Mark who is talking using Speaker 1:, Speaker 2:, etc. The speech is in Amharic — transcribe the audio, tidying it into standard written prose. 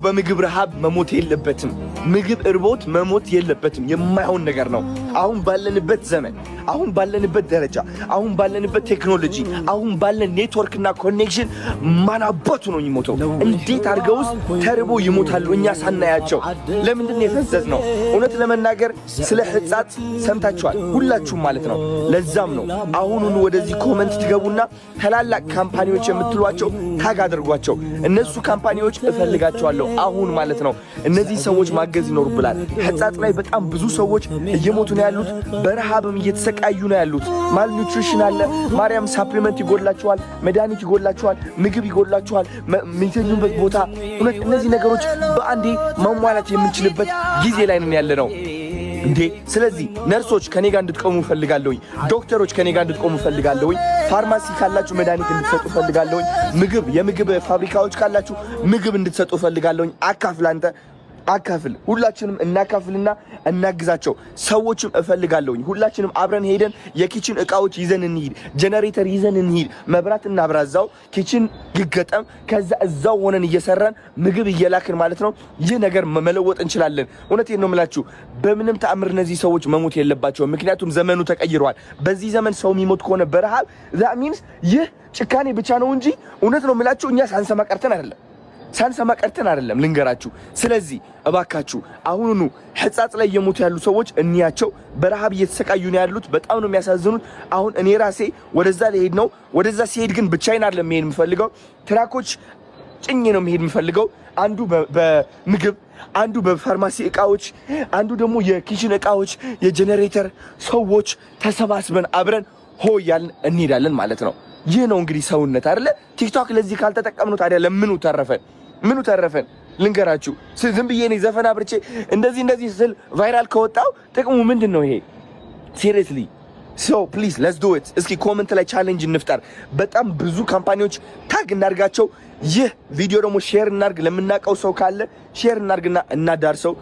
Speaker 1: በምግብ ረሃብ መሞት የለበትም። ምግብ እርቦት መሞት የለበትም። የማይሆን ነገር ነው። አሁን ባለንበት ዘመን፣ አሁን ባለንበት ደረጃ፣ አሁን ባለንበት ቴክኖሎጂ፣ አሁን ባለን ኔትወርክ እና connection ማን አባቱ ነው የሚሞተው? እንዴት አድርገውስ ተርቦ ይሞታሉ እኛ ሳናያቸው? ለምንድን ነው የፈዘዝነው? እውነት ለመናገር ስለ ሕጻጽ ሰምታችኋል ሁላችሁም ማለት ነው። ለዛም ነው አሁኑኑ ወደዚህ comment ትገቡና ታላላቅ company ዎች የምትሏቸው tag አድርጓቸው። እነሱ company ዎች እፈልጋቸዋለሁ አሁን ማለት ነው። እነዚህ ሰዎች ማገዝ ይኖርብናል። ሕጻጽ ላይ በጣም ብዙ ሰዎች እየሞቱ ነው ያሉት፣ በረሃብም እየተሰቃዩ ነው ያሉት። Malnutrition አለ። ማርያም supplement ይጎላቸዋል፣ መድኃኒት ይጎላቸዋል፣ ምግብ ይጎላቸዋል፣ የሚተኙበት ቦታ። እውነት እነዚህ ነገሮች በአንዴ ማሟላት የምንችልበት ጊዜ ላይ ነን ያለነው እንዴ። ስለዚህ ነርሶች ከኔ ጋር እንድትቆሙ እፈልጋለሁኝ። ዶክተሮች ከኔ ጋር እንድትቆሙ እፈልጋለሁኝ። ፋርማሲ ካላችሁ መድኃኒት እንድትሰጡ እፈልጋለሁኝ። ምግብ የምግብ ፋብሪካዎች ካላችሁ ምግብ እንድትሰጡ እፈልጋለሁኝ። አካፍል፣ አንተ አካፍል፣ ሁላችንም እናካፍልና እናግዛቸው። ሰዎችም እፈልጋለሁኝ። ሁላችንም አብረን ሄደን የ kitchen እቃዎች ይዘን እንሂድ፣ ጀነሬተር ይዘን እንሂድ፣ መብራት እናብራዛው፣ kitchen ይገጠም። ከዛ እዛው ሆነን እየሰራን ምግብ እየላክን ማለት ነው። ይህ ነገር መለወጥ እንችላለን። እውነቴን ነው የምላችሁ። በምንም ተአምር እነዚህ ሰዎች መሞት የለባቸውም። ምክንያቱም ዘመኑ ተቀይሯል። በዚህ ዘመን ሰው የሚሞት ከሆነ በረሃብ፣ that means ይህ ጭካኔ ብቻ ነው እንጂ እውነት ነው የምላችሁ እኛ ሳንሰማ ቀርተን አይደለም፣ ሳንሰማ ቀርተን አይደለም፣ ልንገራችሁ። ስለዚህ እባካችሁ አሁኑኑ ሕጻጽ ላይ እየሞቱ ያሉ ሰዎች እንያቸው። በረሃብ እየተሰቃዩ ነው ያሉት። በጣም ነው የሚያሳዝኑት። አሁን እኔ ራሴ ወደዛ ልሄድ ነው። ወደዛ ስሄድ ግን ብቻዬን አይደለም መሄድ የምፈልገው፣ truck ኦች ጭኜ ነው መሄድ የምፈልገው። አንዱ በምግብ፣ አንዱ በፋርማሲ እቃዎች፣ አንዱ ደግሞ የ kitchen እቃዎች፣ የጀኔሬተር፣ ሰዎች ተሰባስበን አብረን ሆ እያልን እንሄዳለን ማለት ነው። ይህ ነው እንግዲህ ሰውነት አይደለ? ቲክቶክ ለዚህ ካልተጠቀምነው ታዲያ ለምኑ ተረፈን? ምኑ ተረፈን? ልንገራችሁ፣ ዝም ብዬ እኔ ዘፈን አብርቼ እንደዚህ እንደዚህ ስል viral ከወጣው ጥቅሙ ምንድን ነው ይሄ? Seriously, so please, let's do it። እስኪ comment ላይ challenge እንፍጠር። በጣም ብዙ company ዎች tag እናርጋቸው። ይህ ቪዲዮ ደግሞ share እናርግ፣ ለምናውቀው ሰው ካለ share እናርግና እናዳርሰው።